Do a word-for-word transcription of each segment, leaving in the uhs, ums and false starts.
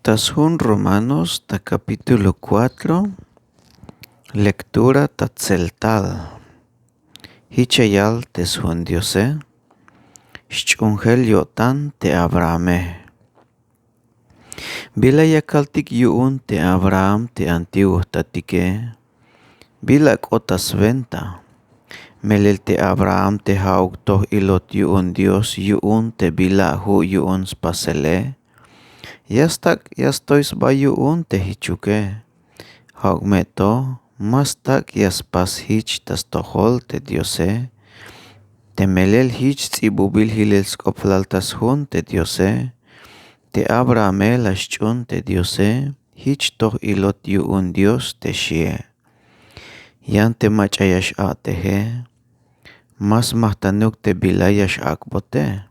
Ta sjun Romanos ta kapítulo kuatro. Lektura ta tseltal. Jich ya yal te sjun Diose: Xch'uunjel yo'tan te Abrahame. Bila ya kaltik yu'un te Abraham te antiguo jtatike? Bila k'ot ta swenta? Melel te Abraham te ja'uk toj ilot yu'un Dios yu'un te bila ju' yu'un spasele, ya stak' ya stoy sba yu'un te jichuke. Ja'uk me to ma stak' ya spas jich ta stojol te Diose. Te melel jich ts'ibubil jilel sk'oplal ta sjun te Diose, te Abrahame la xch'uun te Diose jich toj ilot yu'un Dios te xie. Yan te mach'a ya x-a'teje, ma smajtanuk te bila ya x-ak'bote.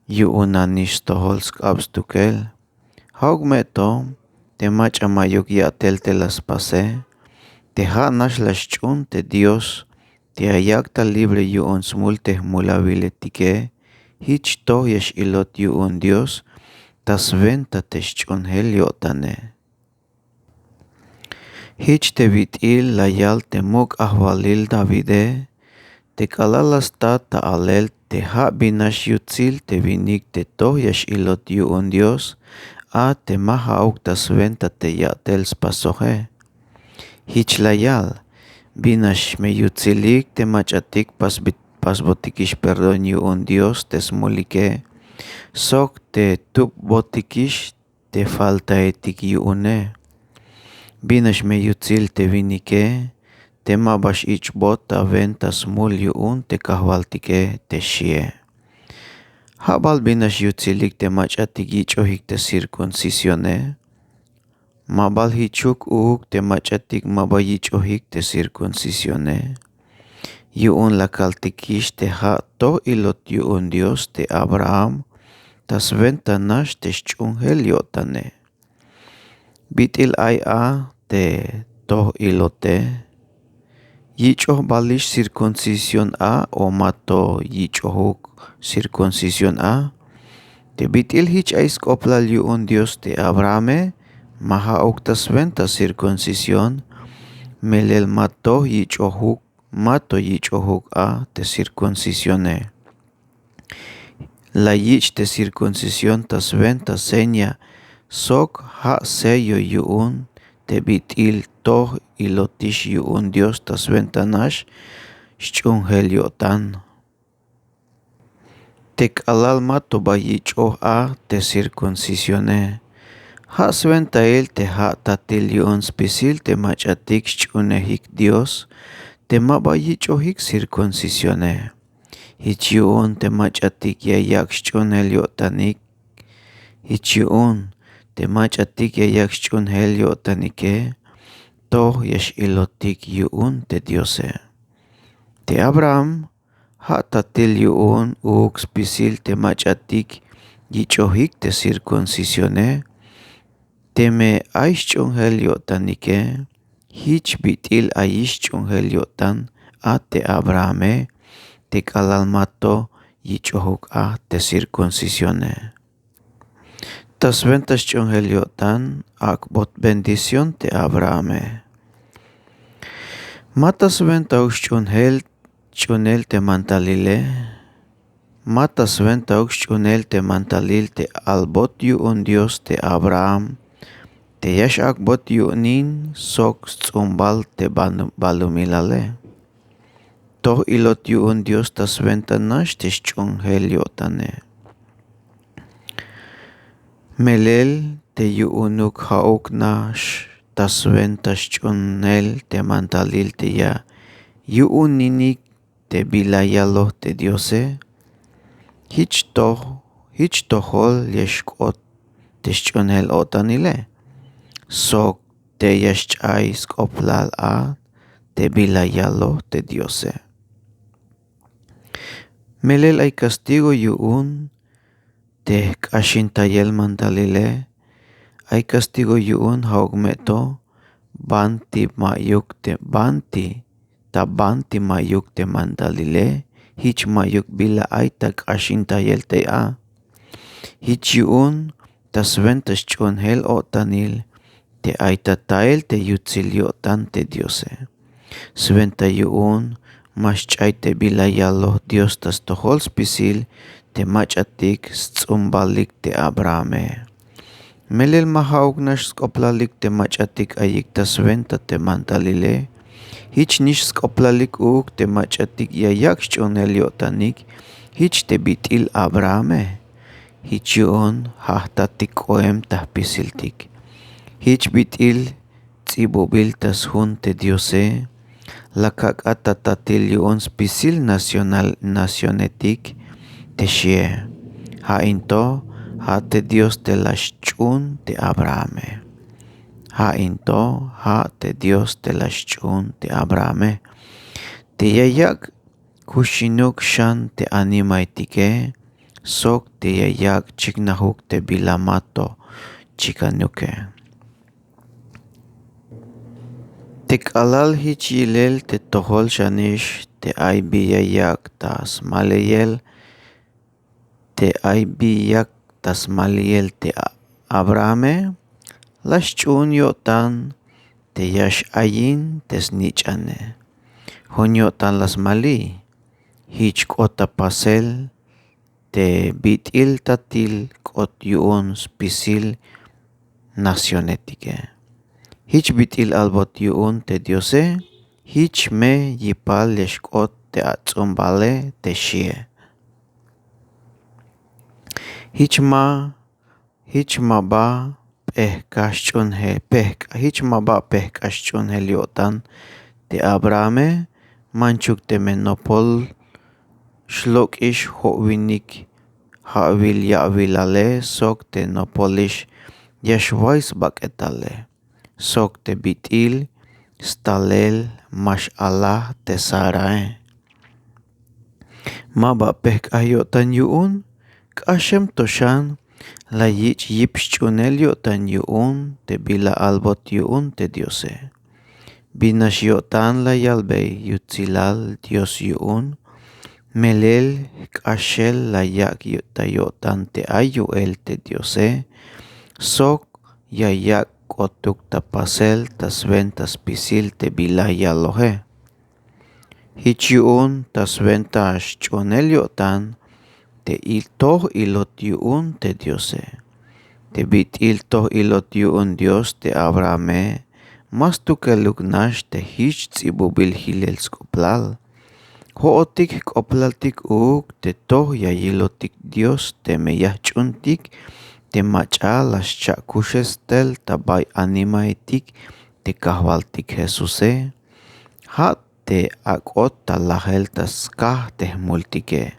Yu'un nanix stojol sk'ab stukel. Ja'uk me to te mach'a ma'yuk ya'tel te la spase, te ja' nax la xch'uun te Dios te ya yak' ta libre yu'un smul te jmulawiletike, jich toj ya x-ilot yu'un Dios ta swenta te xch'uunjel yo'tane. Jich te bit'il la yal te muk' ajwalil Davide te k'alal la sta ta alel te ja' bin nax yutsil te winik te toj ya x-ilot yu'un Dios, a te ma ja'uk ta swenta te ya'tel spasoje. Jich la yal: Bin nax me yutsilik te mach'atik pasbit- pasbotikix perdón yu'un Dios te smulike, sok te tupbotikix te faltaetik yu'une? Bin nax me yutsil te winike te ma ba x-ich'bot ta wenta smul yu'un te kajwaltike te xie? Ja' bal bin nax yutsilik te mach'atik yich'ojik te cirkuncisione? Ma bal jichuk uuk te mach'atik ma ba yich'ojik te cirkuncisione? Yu'un la kaltikix te ja' toj ilot yu'un Dios te Abraham ta swenta nax te xch'uunjel yo'tane. Bit'il ay a te toj ilote? Yich'oj balix cirkuncisión a o ma to yich'ojuk cirkuncisión a? Te bit'il jich ay sk'oplal yu'un Dios te Abrahame, ma ja'uk ta swenta cirkuncisión, melel ma to yich'ojuk ma to yich'ojuk a te cirkuncisione. La yich' te cirkuncisión ta swenta seña sok ja' sello yu'un te bit'il toj ilotix yu'un Dios ta swenta nax xch'uunjel yo'tan. Te k'alal ma to ba yich'oj a te cirkuncisione, ja' swentail te ja' tatil yu'un spisil te mach'atik xch'uunejik Dios te ma ba yich'ojik cirkuncisione. Jich yu'un te mach'atik ya yak' xch'uunjel yo'tanik, jich yu'un te mach'atik ya yak' xch'uunjel yo'tanike, toj ya x-ilotik yu'un te Diose. Te Abraham ja' tatil yu'un uuk spisil te mach'atik yich'ojik te cirkuncisione. Teme ay xch'uunjel yo'tanike, jich bit'il ayix xch'uunjel yo'tan a te Abrahame te k'alal ma to yich'ojuk a te cirkuncisione. Ta swenta xch'uunjel yo'tan ak'bot bendición te Abrahame. Ma ta swentauk xch'uunjel xch'uunel te mandalile. Ma ta swentauk xch'uunel te mandalil te albot yu'un Dios te Abraham te ya x-ak'bot yu'un sok sts'umbal te banu- balumilale. Toj ilot yu'un Dios ta swenta nax te xch'uunjel yo'tane. Melel te yu'unuk ja'uk nax ta swenta xch'uunel te mandalil te ya yu'uninik te bila yaloj te Diose. Jich toj jich tojol ya xk'ot te xch'uunjel o'tanile sok te ya xch'ay sk'oplal a te bila yaloj te Diose. Melel ay kastigo yu'un te jk'axintayel mandalile. Ay kastigo yu'un ja'uk me to banti ma'yuk te banti ta banti ma'yuk te mandalile, jich ma'yuk bila ay ta k'axintayel tey a. Jich yu'un ta swenta sch'uhunjel-o'tanil te ay ta tael te yutsil yo'tan te diose. Swenta yu'un ma xch'ay te bila yaloj dios ta stojol spisil te mach'atik sts'umbalik te abrahame. Melel ma ja'uk nax sk'oplalik te mach'atik ayik ta swenta te mandalile. Jich nix sk'oplalik uuk te mach'atik ya yak' sch'uhunel yo'tanik jich te bit'il abrahame. Jich yu'un ja' jtatik k'ohem ta jpisiltik. Jich bit'il ts'ibubil ta sjun te diose. La kak'at ta tatil yu'un spisil nacional nacionetik te xie. Ja' in to ja' te dios te la xch'uhun te abrahame. Ja' in to ja' te dios te la xch'uhun te abrahame. Te ya yak' kuxinuk xan te animaetike sok te ya yak' chiknajuk te bila ma to chikanuke. Te k'alal jich yilel te tojol xanix te ay bi ya yak' ta smaliyel te ay bi yak' ta smaliyel te abrahame. La xch'uhun yo'tan te ya x'ayin te snich'ane. Jun yo'tan la smaliy jich k'ot ta pasel te bit'il tatil k'ot yu'un spisil nacionetike. Jich bit'il albot yu'un te diose. Jich me yipal ya xk'ot te ats'umbale te xie. Jich ma jich ma ba p'ejk'aj xch'uhunjel pejk'aj jich ma ba pejk'aj xch'uhunjel yo'tan te abrahame. Manchuk teme nopol xlok'ix jo'winik ja'wil ya'wilale sok te nopolix ya xway sbak'etale sok te bit'il stalel ma x'alaj te sarae. Ma ba pejk'aj yo'tan yu'un. K'axem to xan la yich' yip xch'uhunel yo'tan yu'un te bila albot yu'un te diose. Bin nax yo'tan la yalbey yutsilal dios yu'un. Melel jk'axel la yak' ta yo'tan te ay yu'el te diose sok ya yak' k'otuk ta pasel ta swenta spisil te bila yaloje. Jich yu'un ta swenta xch'uhunel yo'tan te toj ilot yu'un te diose. Te bit'il toj ilot yu'un dios te abrahame ma stukeluk nax te jich ts'ibubil jilel sk'oplal. Jo'otik jk'oplaltik uuk te toj ya yilotik dios teme ya jch'uhuntik te mach'a la xcha'kuxes tel ta bay animaetik te kajwaltik jesuse. Ja' te ak'ot ta lajel ta skaj te jmultike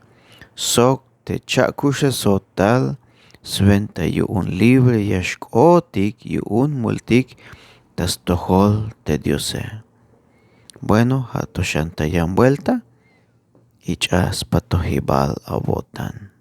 sok te cha'kuxesot tal swenta yu'un libre ya xk'ootik yu'un multik ta stojol te diose. Bueno, ja' to xan ta yan buelta ich'a spatojibal awo'tan.